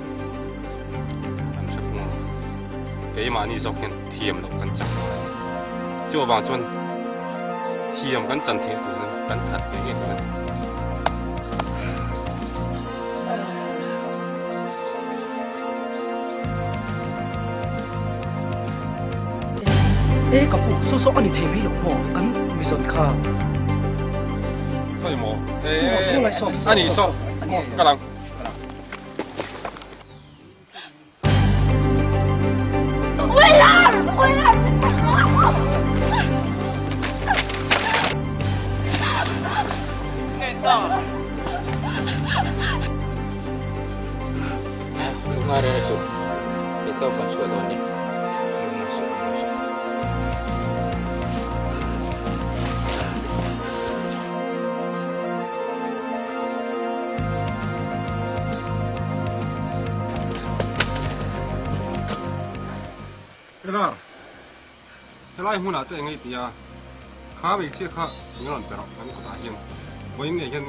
an hre pung ang. Keimahni zawk hian thiam loh kan chak tur a ni. Chu avang chuan thiam kan chan theih turin kan that ngei ngei tur a ni. E ka pu saw saw ani thei mai lo maw kan mi zawn kha. Khawi maw? Saw lai saw. Ani saw. Ka lang. Willard! Willard! Lungngai reng suh, theihtawp kan chhuah dawn ni. Lungngai suh, lungngai suh. Ela, helai hmunah te engei tia kha hmeichhia kha min rawn pe rawh an kutah hian vawiin ngei hian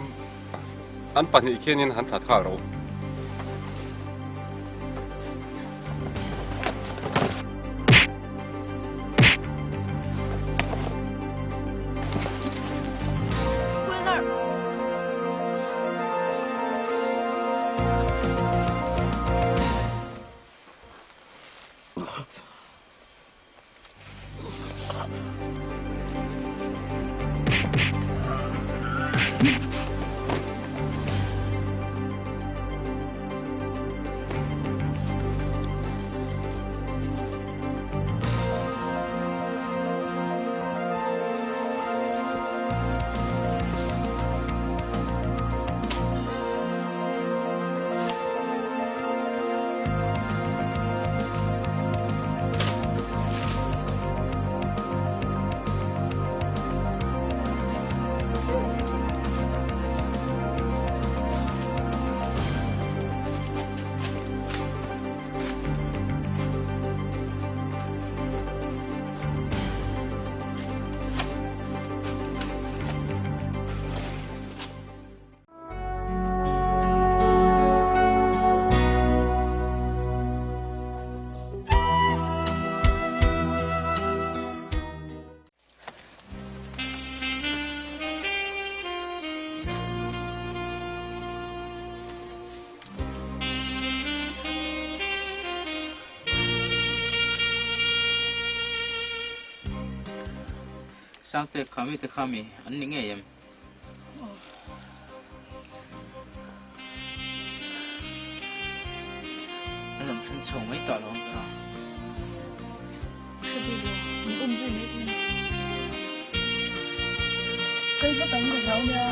an pahnih khianin han that nghal rawh u. Sangte khami te khami an ni ngei em? An rawn thleng chho mai tawh lo ang tawh. Hre bik lo, min um zui mai thei. Kal vat ang ka hlau nia.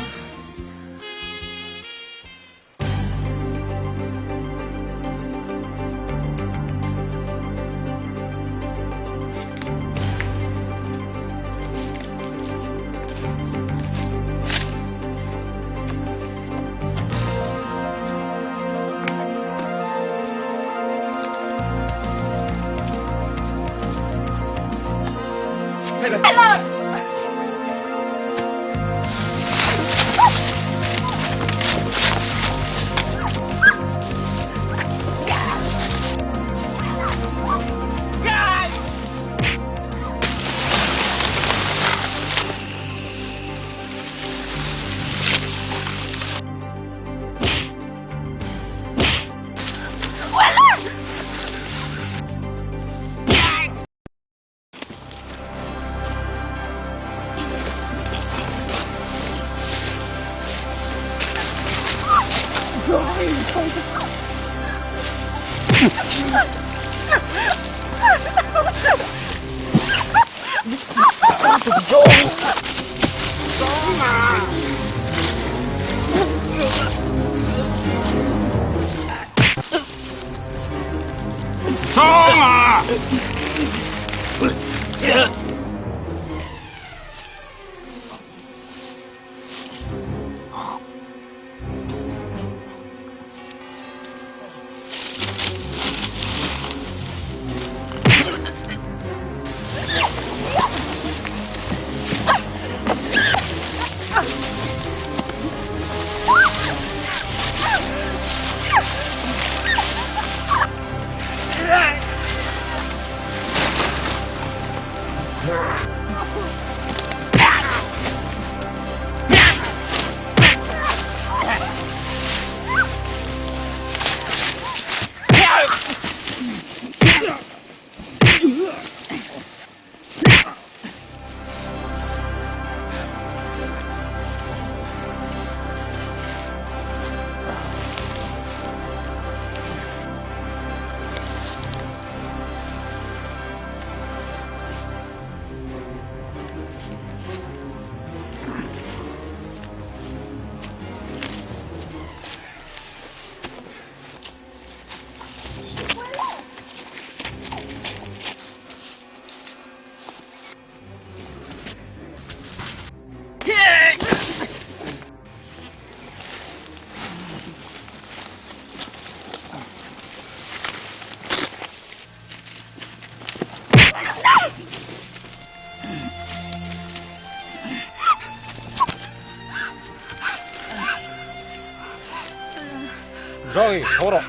Oi, tho rawh.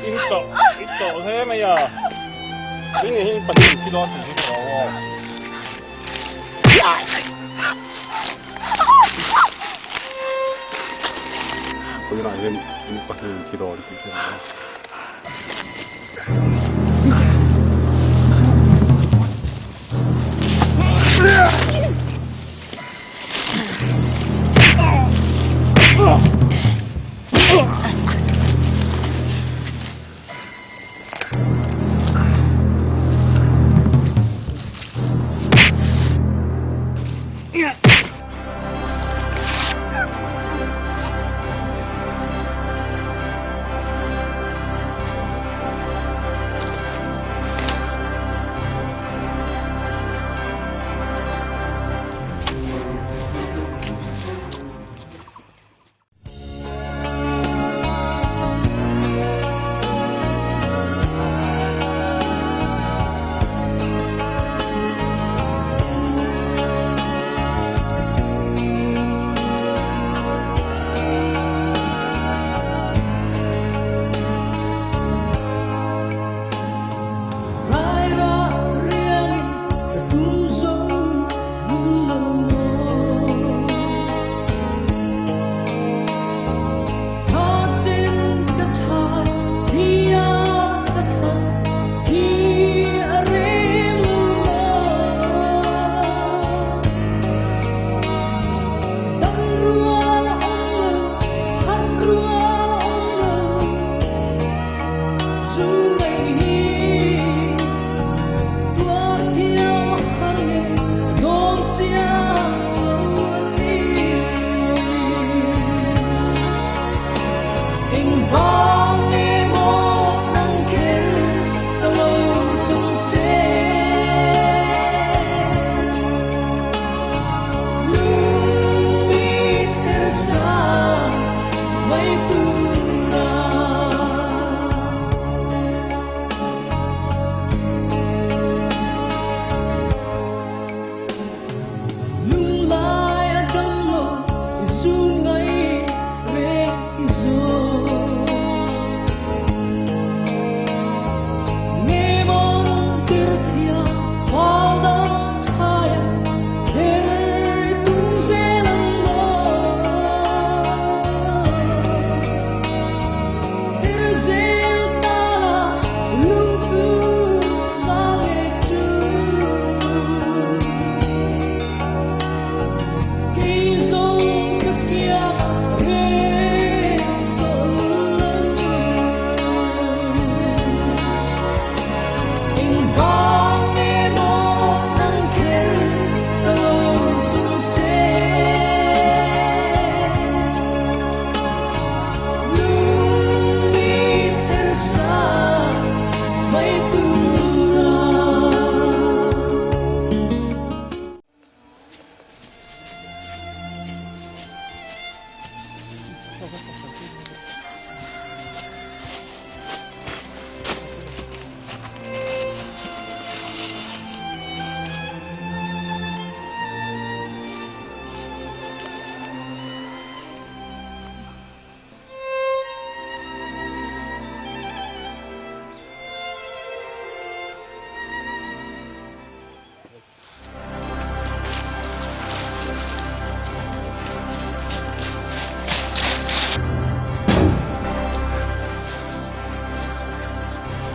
In tawh, i tawh hle mai a. Tui ngei hi in pahnih in thi dawn tih hi ka lo aw. Tunah hian in pahnih in thi dawn tih hi ka lo aw.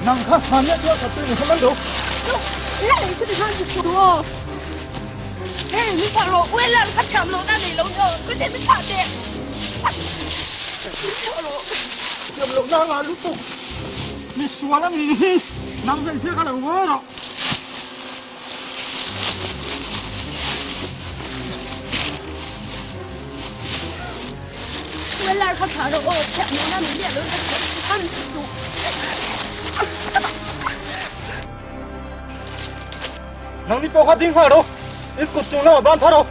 Nang kha hman le chuan ka tui ni man lo. Hei, chu ti khan chu chu aw. Hei, mi thlah rawh, uai lan kha thiam lo na nei lo ni aw. Ka te mi thlah teh. Mi thlah rawh. Thiam lo na nga lutuk. Mi sual a ni hi. Nang hmeichhia kha lo ngawi rawh. Weller kha thlah rawh aw, thiam lo na nei miah lo ka thiam chu chu. Nang ni pawh kha ding nghal rawh, in kut chung lamah ban phar rawh.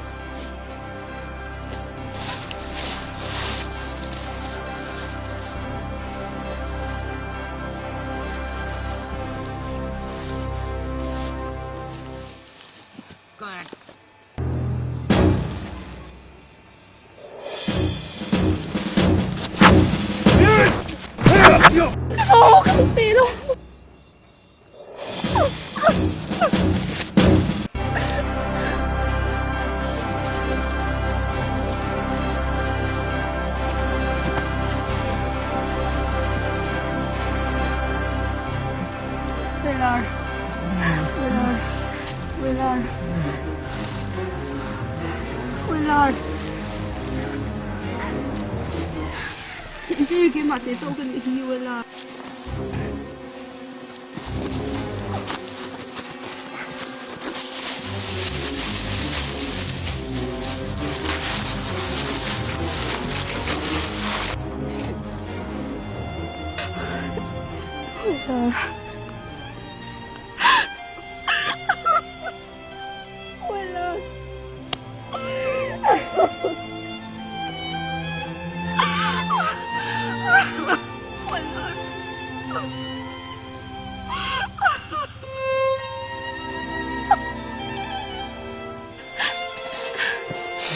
Aw ka duh teh lo. Willard, Willard, Willard, Willard. Hei keimah te chauh ka nih hi Willard.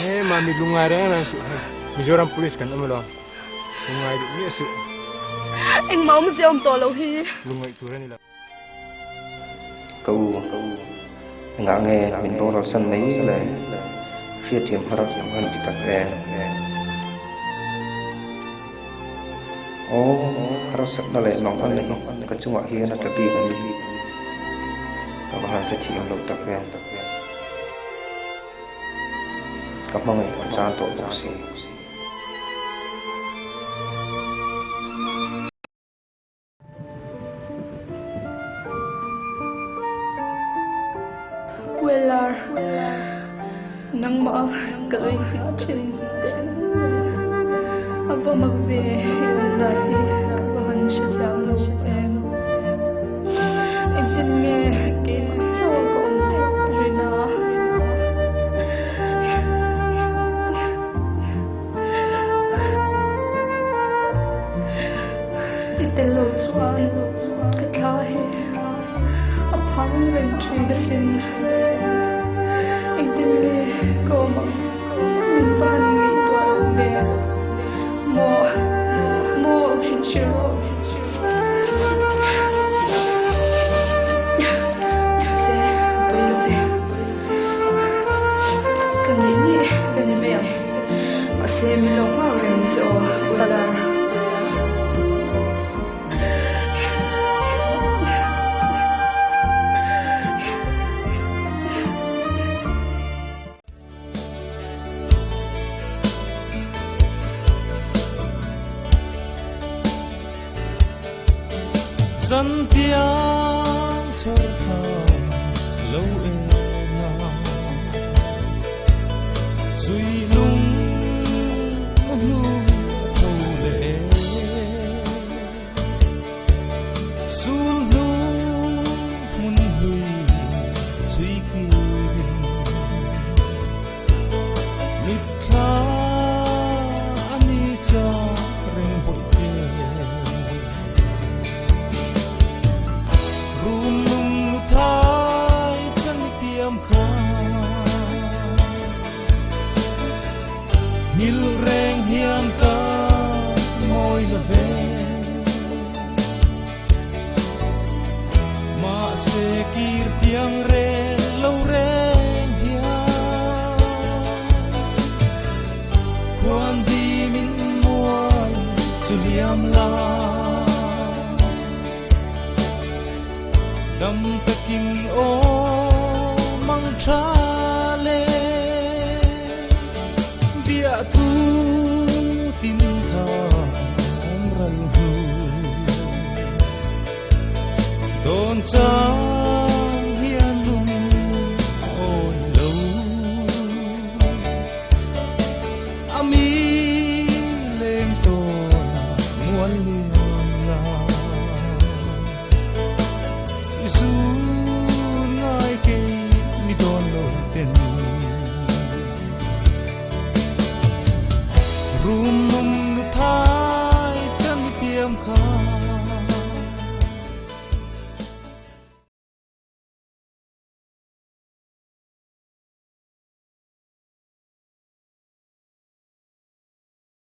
He mami lungai reng reng suh hei Mizoram police kan awm alawm lungai duh miah suh. Engmah awmzia awm tawh loh hi. Lungaih tur a ni lo. Ka u, engah nge min boral san mai le? Hriatthiam har han ti tak e. Aw, harsatna leh manganna hi ka chungah hian a tla bik a ni. Ka va han hrethiam lo tak e. Ka hmangaih a chan tawh bawk si. Weller, nangmah ka lo inhmuh thin teh a va mak ve i awm dan hi ka va han hrethiam lo em. Engtin nge keimah chauh a ka awm theih rin a. I tel lo chuan ka thla hi a phang reng thin asin. Engtin nge ka awm ang min va han ngaihtuah lo ve. Maw, maw min hrilh rawh. Mahse, pawi lo ve. Ka nei ni ka ni mai ang. Mahse, min lo nghak reng che aw, Ular. Dân tiếng chơi thơ lâu êm duy nung nu thâu lệ sul nu mun hùi duy kỳ mít tha ani cho reng bội rum nung thai chân tiêm kha nil reng hiam ta môi là về mà se kir tiang re lâu reng hiam quan đi min muai chu liam la dam takin o mang cha.